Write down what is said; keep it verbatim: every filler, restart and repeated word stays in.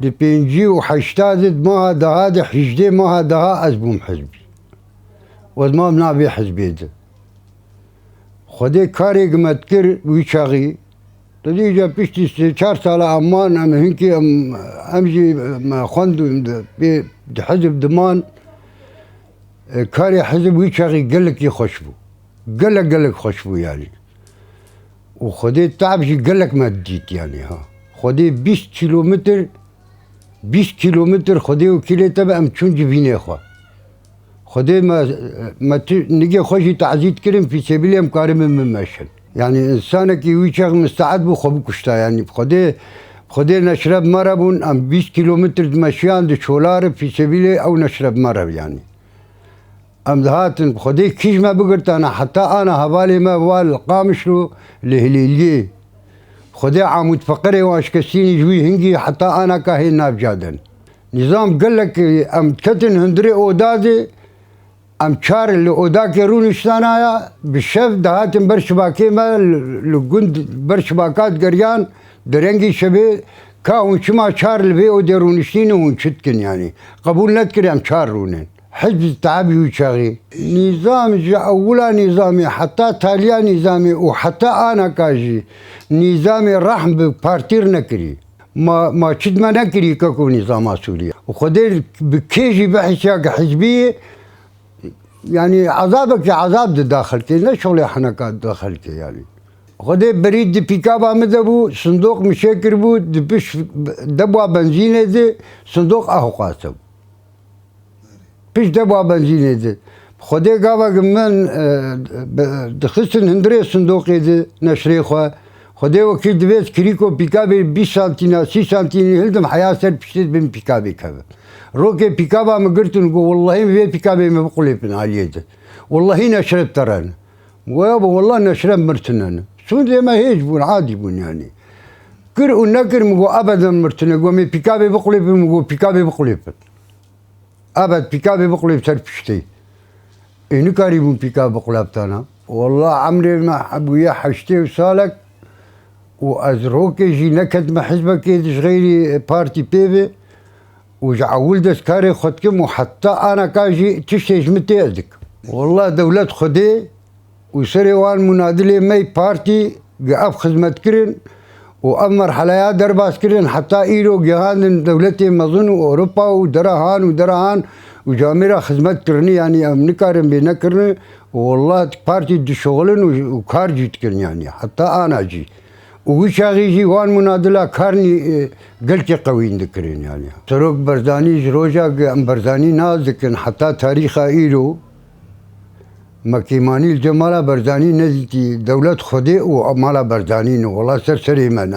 Di pêncî û heşta de, di maha deha de, hejdê maha deha ez bûm hizbî. Û ez mam navê hizbê de. Xwedê karê gi me dikir wî çaxî. Tu dî ca piştî sê çar sala em man, em hinkî em, em jî me xwend û em di, pê di hizb diman. E, karê hizb wî çaxî gelekî xweş bû. Gelek, gelek xweş bû yanî. Û Xwedê tab jî gelek me dît yanî ha. Xwedê bîst kîlometr, bîst kîlometr Xwedê û kîlê te be em çûn civînê xwe. Xwedê me, me tu nigê xwe jî tazî dikirin, fîsebîlê em karibin bimeşin. Yanî insanekî wî çax misteed bû xwe bikuşta yanî. Xwedê, Xwedê neşreb me re bûn, em bîst kîlometr dimeşiyan di çola re, fîsebîlê ew neşreb me re yanî. Em dihatin, Xwedê kîj me bigirtana, heta ana hevalê me va li Qamişlo li Hilêliyê. Xwedê amûd feqirê wan şikestînî ji wî hingî heta ana ka hê nav caden. Nîzam gelek em diketin hundirê oda de, em çar li odakê rûniştana ya, bi şev dihatin ber şibakê me, li, li gund ber şibaka digeriyan, di rengî şevê, ka hûn çima çar li vê odê rûniştîn û hûn çi dikin yanî? Qebûl nedikir em çar rûnin. Hizb tabî wî çaxî. Nîzam ji ewila nîzamê heta taliya nîzamê û heta anaka jî nîzamê rehm bi partî re nekirî. Ma, ma çi dime nekirî keko nîzama Sûrî. Û Xwedê bi kê jî bihisiya ki hizbî, yanî ezabekî ezab dida xelkê, ne şolê heneka dida xelkê yanî. Xwedê berî di pîkaba min de bû, sindoq min çêkiribû, di piş debwa benzînê de sindoq eho qase bû. Pişt debwa benzînê de. Xwedê gava ki min, e, be-, dixistin hundirê sindoqê de neşrê xwe. Xwedê wekî divêt kirîko pîkabê bîst santîna, sî santînî hildim heya ser piştê dibin pîkabê keve. Rokê pîkaba min girtin got, "Wellahî vê pîkabê min biqulêpin aliyê de. Wellahî neşreb te re ne." Goya bi, "Wellah neşreb mir tune ne." Sûndê me hêj bûn, adî bûn yanî. Kir û nekir min got, "Ebeden mir tune." Got, "Mê pîkabê biqulêpin." Min got, "Pîkabê biqulêpin." Ebed pîkabê biqulêp ser piştê. Ê nikarîbûn pîkabê biqulaptana. Wallah emrê me hebûye heştê û salek û ez rokê jî neketime hizbekê ji xeyrî partî pê ve û ji ewil dest karê xwe dikim û heta anaka jî tiştê ji min tê ez dikim. Wallah dewlet Xwedê û serê wan munadilê me yî partî gi ev xizmet kirin û ev merheleya derbas kirin, heta îro gihandin dewletê mezin û Ewropa û dera han û dera han û camêra xizmet kirinî, yanî em nikarin bê nekirinê û wallah partî dişuxulin û, û kar jî dikirin yanî heta ana jî. Û wî çaxî jî wan munadila karnî, e, gelkî qewîn dikirin yanî. Serok Barzanî ji roja gi em Barzanî nas dikin heta tarîxa îro, me kêmanî li cem mala Barzanî nedîtî, dewlet Xwedê û mala Barzanî ne, wela ser serê me ne.